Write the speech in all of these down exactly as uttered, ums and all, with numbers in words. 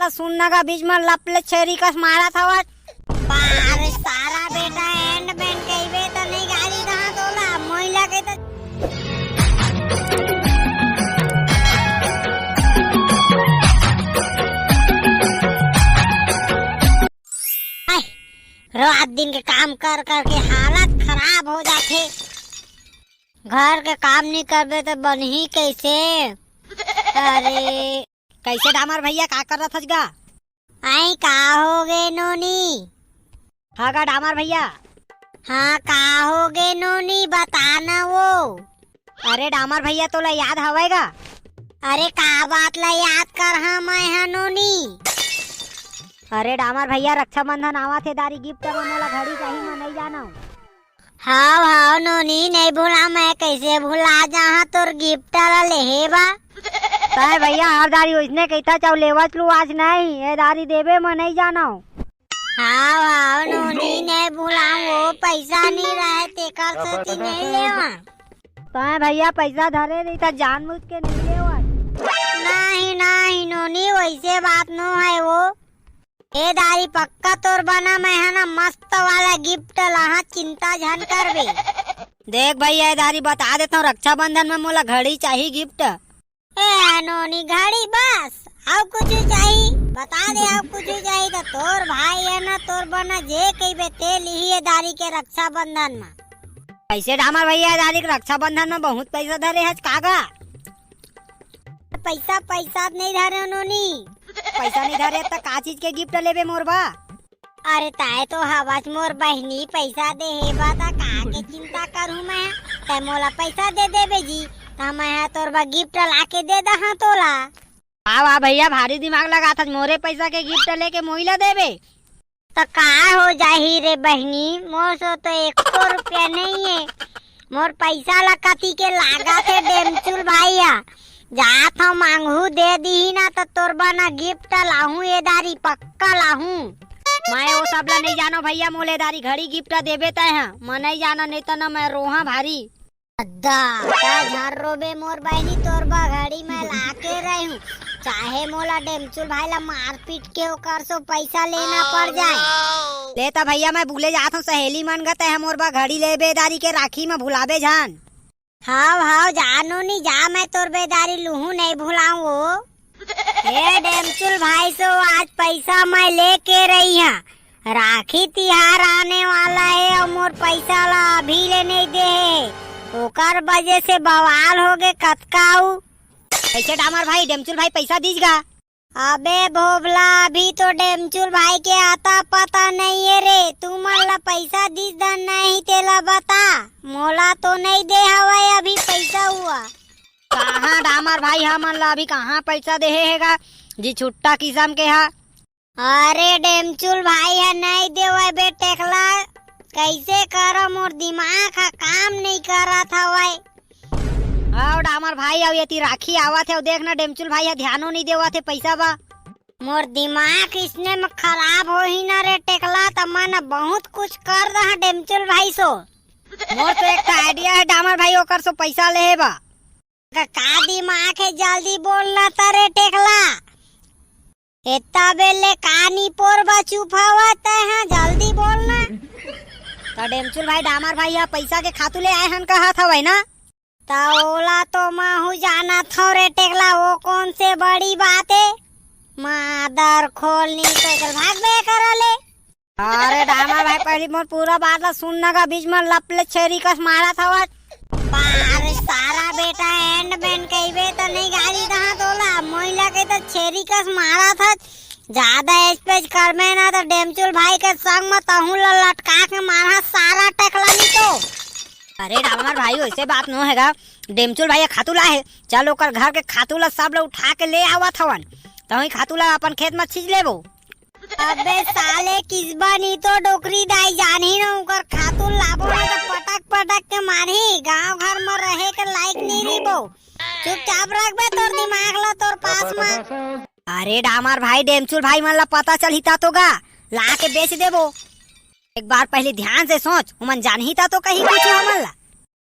सुन न गा, बीच म लप ले छेरी कस मारत हवस। बाप रे, सारा बेटा एंड बेंड कहिबे त नहीं गाली दहा तोला, मोइला कहि त। आय, रात दिन के काम कर कर के हालत खराब हो जाथे। घर के काम नहीं करबे त बनही कैसे? अरे, कैसे डामर भैया, का कर रहा था गा? आई का हो गे नोनी? हाँ गा डामर भैया। हाँ, का हो गे नोनी, बता न वो। अरे डामर भैया, तोला याद हवय गा? अरे का बात ला याद कर हाँ मैं हा नोनी? अरे डामर भैया, रक्षाबंधन आवत हे, दारी गिफ्ट म मोला घड़ी चाही, मैं नहीं जानव। हाव हाव नोनी, नहीं भुला, मैं कैसे भुला जाहा तोर गिफ्ट ला लेहे बा। तय भैया हर दारी ओइसने कहिथा, चाउ लेवच लू आज नहीं, ए दारी देबे मैं नहीं जानव। हाव हाव नोनी, नहीं भुला, वो पैसा नहीं रहे तेकर सेती नहीं लेवा। तय भैया पैसा धरे रहिथा, जानबूझ के नहीं लेवा। नहीं नहीं नोनी, वैसे बात नो है वो। ए दारी पक्का तोर बना मैं है ना मस्त वाला गिफ्ट लाहा, चिंता झन करबे। देख भैया, ए दारी बता देता हूँ, रक्षाबंधन में मोला घड़ी चाही गिफ्ट। ए नोनी, घड़ी बस, अउ कुछ चाही? बता दे, अउ कुछ चाही त तोर भाई है ना, तोर बना जे कहिबे ते लिही ए दारी के रक्षाबंधन में। कैसे डामर भैया, ए दारी के रक्षाबंधन में बहुत पैसा धरे हस का गा? पैसा, पैसा नहीं धरे नोनी। पैसा नहीं धरे त का चीज के गिफ्ट लेबे मोर बा? अरे ताय तो हवस मोर बहिनी, पैसा देहे बा त का के चिंता करूं मैं? तै मोला पैसा दे देबे जी, त मैं हा तोर बा गिफ्ट ला के दे दहा तोला। वाह वाह भैया, भारी दिमाग लगाथस, मोरे पैसा के गिफ्ट लेके मोइला देबे। त का हो जाही रे बहिनी, मोर सो तो एको रुपया नहीं है। मोर पैसा ला कति के लागत हे डेमचुल भाई हा। जात हव मांगहू दे दिही ना त तोर बना गिफ्ट लाहूं ए दारी, पक्का लाहूं। मैं वो सब ला नहीं जानो भैया, मोले दारी घड़ी गिफ्ट देबे तय हा। मैं नहीं जाना, नहीं त ना मैं रोहा भारी। दादा, झन रोबे मोर बहिनी, तोर बर घड़ी मैं लाके रही हूँ। चाहे मोला डेमचुल भाई ला मारपीट के ओकर सो पैसा लेना पड़ जाए। ले त भैया, मैं बुले जात हूँ सहेली मन गा, तैं मोर बर घड़ी लेबे दारी के राखी में भुलाबे झन। हाव हाव, जानो नी जा, मैं तोर बेदारी लुहू नहीं भुलाऊं वो। हे डेमचुल भाई सो, आज पैसा मैं लेके रही हा। राखी तिहार आने वाला हे अउ मोर पैसा ला अभी ले नहीं दे हे, ओकर वजह से बवाल हो गे कतका अउ। कैसे डामर भाई, डेमचुल भाई पैसा दीज गा? अबे भोभला, अभी तो डेमचुल भाई के आता पता नहीं है रे। तुमन ला पैसा दीस धन नहीं, तेला बता। मोला तो नहीं दे हवय अभी पैसा हुआ। कहाँ डामर भाई, हमन ला अभी कहाँ पैसा देहे हे गा जी, छुट्टा किसम के हा। अरे डेमचुल भाई ह नहीं देवय बे टेकला, कैसे करव, मोर दिमाग ह काम नहीं करत हवय। अउ डामर भाई, अउ एती राखी आवत हे, अउ देख ना डेमचुल भाई ह ध्यानो नहीं देवत हे पैसा बा। मोर दिमाग इसने में खराब होही ना रे टेकला, त मैं न बहुत कुछ कर दहा डेमचुल भाई सो। मोर तो एक ठा आइडिया हे डामर भाई, ओकर सो पैसा लेहे बा। का, का दिमाग हे, जल्दी बोलना त रे टेकला। एत्ता बेर ले का निपोर बा, चुप हवा तै, हाँ, जल्दी बोलना। त डेमचुल भाई, डामर भाई ह पैसा के खातू ले आए हन कहत हवय ना? त ओला तो महू जानत हव रे टेकला, वो कौन से बड़ी बात हे? मादर खोलनी तो चल भाग बे कर ले। अरे डामर भाई, पहली मोर पूरा बात ला सुन न गा, बीच में लप ले छेरी कस मारत हवस। बाप रे, सारा बेटा एंड बैंड कहिबे त नहीं गाली दहा तोला, मोइला के त छेरी कस मारत हस। ज्यादा एज पेज करबे ना त डेमचुल भाई के संग म तहूं ला लटका के मारहा सारा टकला नी तो। अरे डामर भाई, वैसे बात नो हेगा, डेमचुल भाई खातू ला हे, चल ओकर घर के खातू ला सब ला उठा के ले आवत हवन, तहीं खातू ला अपन खेत म छींच लेबो। अबे साले किसबा नी तो डोकरी दाई जानही न, ओकर खातू लाबो ना त पटक पटक के मारही, गांव घर म रहे के लायक नहीं रहिबो। चुपचाप रखबे तोर दिमाग ला तोर पास म। अरे डामर भाई, डेमचुल भाई मन ला पता चलही ता तो गा, ला के बेच देबो। एक बार पहले ध्यान से सोच, ओमन जानही ता तो कहीं कुछ हमन ला।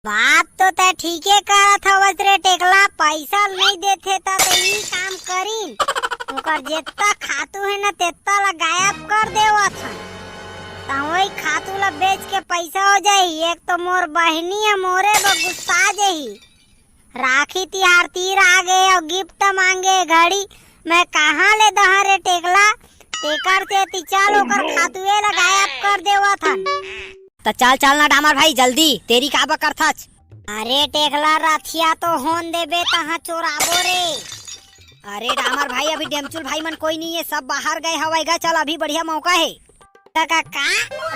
बात तो तै ठीके करत हवस रे टेकला, पैसा नहीं देथे ता तो ई काम करीन। ओकर जेत्ता खातू हे ना, तेत्ता ला गायब कर देवत हन। त वही खातू ला बेच के पैसा हो जाही। एक तो मोर बहिनी ह, मोरे बर गुस्सा जाही। राखी तिहार तीर आगे अउ गिफ्ट मांगे घड़ी, मैं कहाँ ले दहा रे टेकला? तेकर सेती चल ओकर खातुए ला गायब कर देवत हन। त चल, चल ना डामर भाई, जल्दी, देरी काबर करथच? अरे टेकला, रथिया तो होन देबे, तहाँ चोराबो रे। अरे डामर भाई, अभी डेमचुल भाई मन कोई नहीं है, सब बाहर गए हवय गा। चल, अभी बढ़िया मौका है। का, का, का?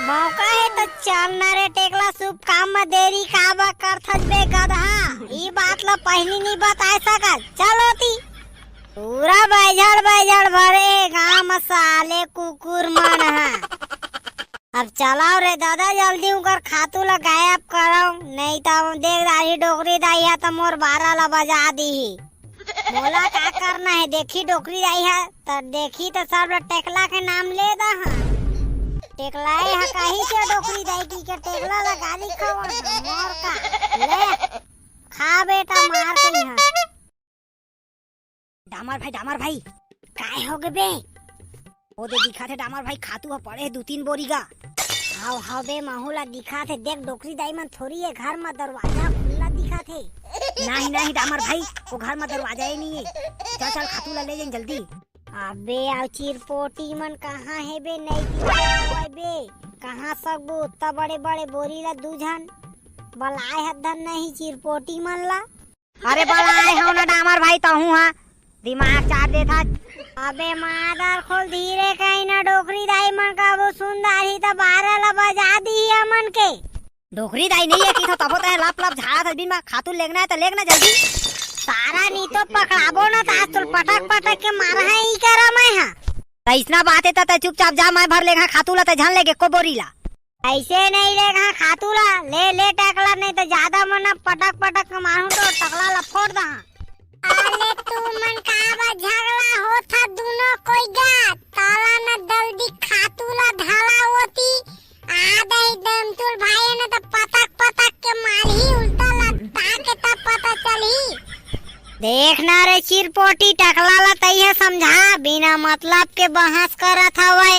मौका है तो चल ना रे टेकला, शुभ काम में देरी काबर करथस बे गदहा? ई बात ला पहिली नहीं बताए सकस। चल ओती। पूरा बैझड़ बैझड़ भरे हे गांव में साले कुकुर मन ह। अब चलाओ रे दादा, जल्दी उकर खातू ला गायब करो, नहीं तो देख दाही डोकरी दाई ह त मोर बारा ला बजा दीही। मोला का करना है, देखी डोकरी दाई ह त देखी त सब ला टेकला के नाम ले दहा। टेकला ए ह कही के डोकरी दाई की के टेकला ला गाली खवा मोर का। ले, खा बेटा मार के यहाँ। डामर भाई, डामर भाई। काय हो गे बे? ओ दे दिखाथे डामर भाई, खातू ह पड़े हे दू तीन बोरी गा। हाव, हाव बे, महू ला दिखाथे। देख, डोकरी दाई मन थोरी हे, घर म दरवाजा खुल्ला दिखाथे। नहीं, नहीं डामर भाई, ओ घर म दरवाजा ही नहीं है। चल, चल, खातू ला ले जाइन जल्दी। अबे, अउ चिरपोटी मन कहाँ हे बे? नहीं दिखावय बे, कहाँ सकबो ओत्ता बड़े बड़े बोरी ला दू झन? बलाए हत धन नहीं चिरपोटी मन ला। अरे बलाए हव ना डामर भाई, तहूँ हा दिमाग चाट देथस। अबे मादर खोल, धीरे कहीं ना, डोकरी दाई मन कभू सुन डारही त बारा ला बजा दीही हमन के। डोकरी दाई नहीं है कि तो तभो तहे लप लप झाड़त हस बिन मा। खातू लेगना है त लेगना जल्दी। सारा नी तो पकड़ाबो ना त आज तोल पटक पटक के मारहा ही करा मैं हा। त इसना बात है त तै चुपचाप जा, मैं भर लेगहा खातू ला, तै झन लेगे एको बोरी ला। ऐसे नहीं लेगहा खातू ला, ले, ले टकला, नहीं तो ज्यादा मन पटक पटक के मारू तो टकला ला फोड़ दहा। अरे तुमन काबर झगड़ा होथा दुनो कोई गा? ताला न जल्दी खातू ला धाला ओती। आ दही डेमचुल भाई न त पटक पटक के मारही, उल्टा लटका के तब पता चलही। देख ना रे चिरपोटी, टकला ला तैहे समझा, बिना मतलब के बहस करत हवय।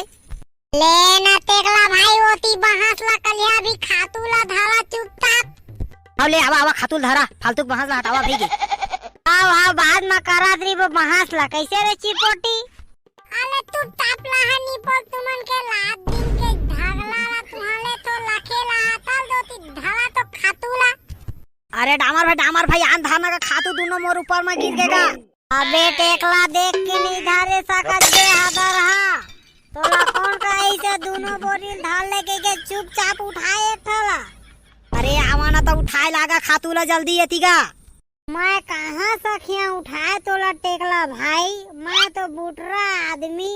ले ना टेकला भाई, ओती बहस ला कलिया भी खातू ला धरा चुपचाप। अब ले आवा, आवा खातू ला धरा, फालतू के बहस ला हटावा भई गे। आव, आव, बाद मा करत रही वो बहस ला, कैसे रे चिरपोटी? अले चुपचाप ला हा नी बोल, तुमन के लात दिन के झगला ला तुहाले तो लखे ला हा, तल दो ती धरा तो खातू ला। अरे डामर भाई, डामर भाई, आन धाना का खातू दुनो मोर ऊपर मा गिर गेगा। अबे टेकला देख के नहीं धरे सकत बे हदर हा। तोला कौन कहिस दुनो बोरी ल धर लेके के चुपचाप उठाए एक ठला। अरे आवा ना त उठाए लागा खातू ला जल्दी एती गा। मैं कहाँ सखिया उठाए तोला टेकला भाई, मैं तो बुटरा आदमी,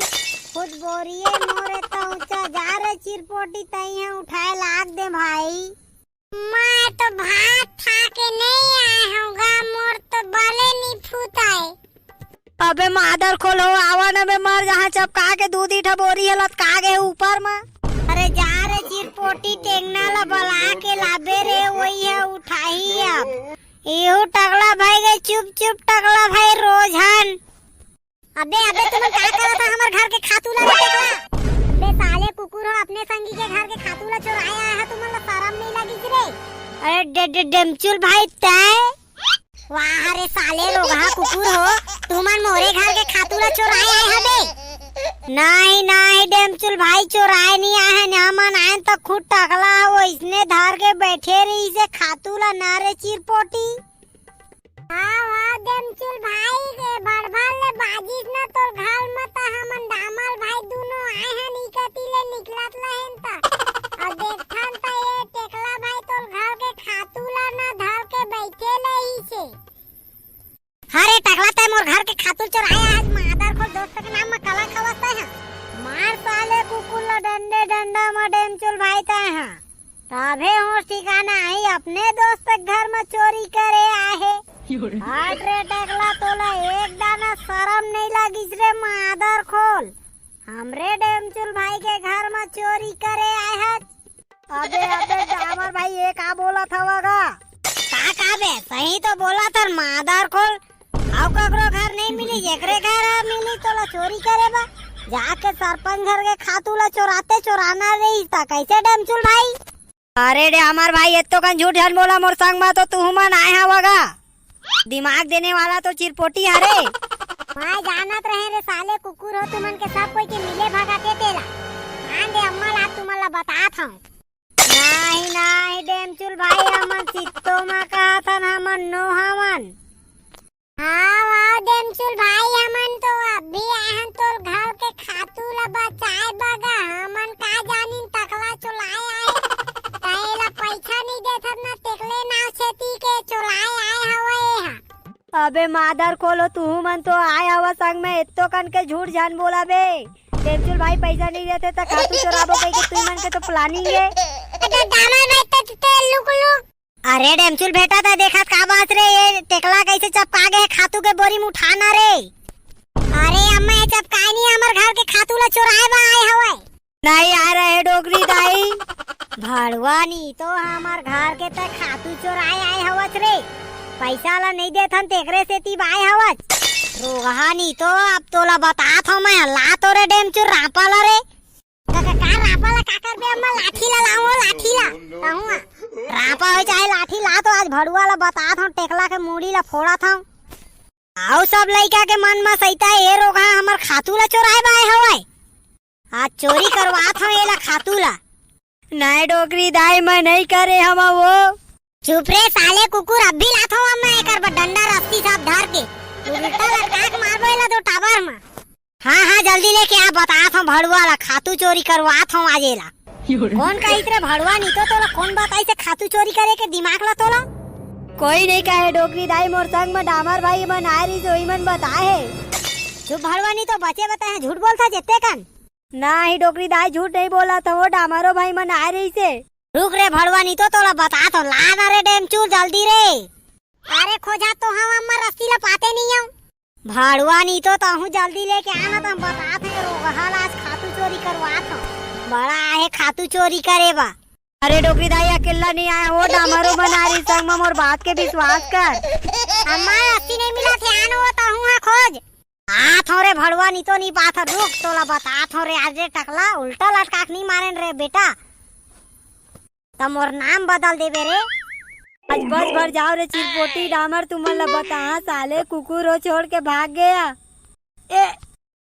खुद बोरिए मोरे त ऊंचा जा रे चिरपोटी तइहा उठाए लाग दे भाई। मैं तो भात खा के नहीं आए हूँ गा, मोर तो बले नहीं फूटाए। अबे मादर खोल हो, आवा न बे, मर जहाँ चपका के दूधी ठबोरी है लतका गे है ऊपर मा। अरे जा रे चिरपोटी, टेंगना ला बला के लाबे रे, वही है उठाही अब। इहू टकला भाई गे, चुप चुप टकला भाई रोजहन। अबे, अबे, तुमन का करत हा हमर घर के खातू ला रे टेकला? बे साले कुकुर हो, अपने संगी के घर के खातू ला चोराए आए हा, तुमन ला शरम नहीं लगिस रे? अरे डे, डे, डेमचुल भाई तैं? वाह रे साले रोगहा कुकुर हो, तुमन मोरे घर के खातू ला चोराए आए हा बे? नहीं, नहीं डेमचुल भाई, चोराए नहीं आए हन, हमन आएन त खुद टकला हो, इसने धर के बैठे रहिसे खातू ला ना रे चिरपोटी। हाव, हाव, डेमचुल भाई के बड़भर ले बाजिस न तोर घर म, त हमन डामर भाई दुनो आए हन, ई कति ले निकलत रहेन त। अउ देखथन त ए टेकला भाई तोर घर के खातू ल न धर के बइठे रहिसे। हरे टकला, तैं मोर घर के खातू चोराए आज मादर खोल दोस्त के नाम म कला खवत तैं ह। मार साले कुकुर ल डंडे डंडा म डेमचुल भाई तैं ह। तभे होश ठिकाना आही, अपने दोस्त के घर म चोरी करे आए हे। हट रे टकला, तोला एक दाना शरम नहीं लगिस रे मादर खोल। हमरे डेमचुल भाई के घर म चोरी करे आए हच। अबे, अबे, डामर भाई, ये का बोलत हवा गा? का, का बे? सही तो बोलत हन मादर खोल। अउ ककरो घर नहीं मिली, जेकरे घर ह मिली तोला चोरी करे बा। जाके सरपंच घर के खातू ला चोराते चोराना रही त कैसे डेमचुल भाई? अरे डे हमार भाई, एत्तो कन झूठ झन बोला मोर संग मा, तो तुहू मन आए हवा गा। दिमाग देने वाला तो चिरपोटी हरे। मैं जानत रहे रे साले कुकुर हो, तुमन के सब कोई के मिले भगाते तेला। आन दे अम्मा ला, तुमन ला बतात हूँ। नहीं, नहीं, डेमचुल भाई, हमन सित्तो मा कहत हन, हमन नो हवन। हाँ, वाह, डेमचुल भाई, हमन तो अभी आए हन तोर घर के खातू ला बचाए बगा। हमन का जानिन तकला चोलाए आए। तैं एला पैसा नहीं देथस ना, तेकले नाव छेती के चोलाए आए हवय हा। अबे मादर खोलो, तुहू मन तो आए हवा संग में, एत्तो कन के झूठ झन बोला बे। डेमचुल भाई पैसा नहीं देथे त खातू चोराबो कहि के तुई मन के तो planning हे। अरे डामर भाई, ते, ते लुक लुक। अरे डेमचुल बेटा, तैं देखत का बात रे, ये टेकला कैसे चपका गे हे खातू के बोरी में, उठाना रे। अरे अम्मा, ये चपकाए नहीं, हमर घर के खातू ला चोराए बा आए हवय। नहीं आ रहे डोकरी दाई। भड़वा नी तो हमर घर के तैं खातू चोराए आए हवच रे। पैसा ला नहीं देथन तेकरे सेती बाए हवच। रोगहा नी तो अब तोला बतात हूँ मैं, ला तो रे डेमचुल रापा ला रे। का, का, का रापा ला का करबे अम्मा? लाठी ला लाओ, लाठी ला। कहूँ आ। रापा हो चाहे लाठी ला, तो आज भड़ुआ ला बतात हूँ, टेकला के मुड़ी ला फोड़त हूँ। आओ सब लइका के मन मा सहिता, ए रोगहा हमर खातू ला चोराए बाए हवय। आज चोरी करवात हूँ एला खातू ला। नहीं डोकरी दाई, मैं नहीं करे हवा वो। चुप रे साले कुकुर, अभी लात हूँ अम्मा एकर बर डंडा रस्सी सब धर के। उल्टा लटका के मारबो एला तो टाबर मा। हाँ, हाँ, जल्दी लेके आ, बतात हूँ भड़ुआ ला, खातू चोरी करवात हूँ आज एला। कौन कहिस रे भड़ुआ नी तो तोला, कौन बताइस हे खातू चोरी करे के दिमाग ला तोला? कोई नहीं कहे डोकरी दाई, मोर संग में डामर भाई मन आए रहिस, ओही मन बताए हे। चुप भड़ुआ नी तो, बचे बताए हे, झूठ बोलता जेते कन। नहीं डोकरी दाई, झूठ नहीं बोला था, वो डामरो भाई मन आए रहिस हे। रुक रे भड़ुआ नी तो तोला बतात हूँ, ला ना रे डेमचुल जल्दी रे। अरे खोजा तो हूँ अम्मा, रस्सी ला पाते नहीं हूँ। भड़ुआ नी तो तहूँ जल्दी लेके आना, त हम बतात हन रोगहा ला आज खातू चोरी करवात हूँ। बड़ा आहे खातू चोरी करे बा। अरे डोकरी दाई, अकेला नहीं आए हो, डामरो मन आए रहिस संग में, मोर बात के विश्वास कर। अम्मा रस्सी नहीं मिलत हे, आन वो तहूँ हा खोज। आत हूँ रे भड़ुआ नी तो नहीं पात हूँ, रुक तोला बतात हूँ रे, आज रे टकला उल्टा लटका के नहीं मारेन रे बेटा। त मोर नाम बदल देबे रे। आज बस भर जाओ रे चिरपोटी डामर, तुमन ला बताहा साले कुकुर हो छोड़ के भाग गया। ए,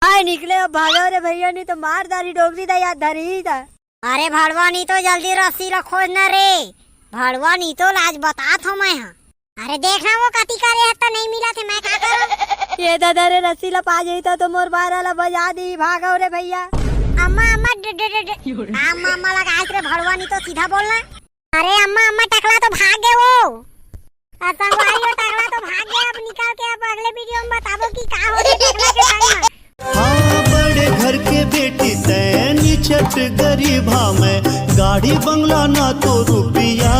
आए निकले अब भागो रे भैया, नहीं तो मार दारी डोकरी दा याद धरी दा। अरे भड़ुआ नी तो जल्दी रस्सी ला खोज ना रे। भड़ुआ नी तो ला आज बतात हूँ मैं हा। अरे देख ना वो कति करे हे त नहीं मिलत हे, मैं का करूँ? ये दादा रे, रस्सी ला पा जाई त तो मोर बारा ला बजा दी, भागो रे भैया। अम्मा, अम्मा, डे, डे, डे, डे। अम्मा, अम्मा लगाइस रे भड़ुआ नी तो सीधा बोलना। अरे अम्मा, अम्मा टकला तो भाग गे वो। आ संगवारी हो टकला तो भाग गे, अब निकल के अब अगले video में बताबो कि का होथे टकला के संग में। हाँ, बड़े घर के बेटी तैं निचट गरीबा मैं, गाड़ी बंगला ना तो रुपया।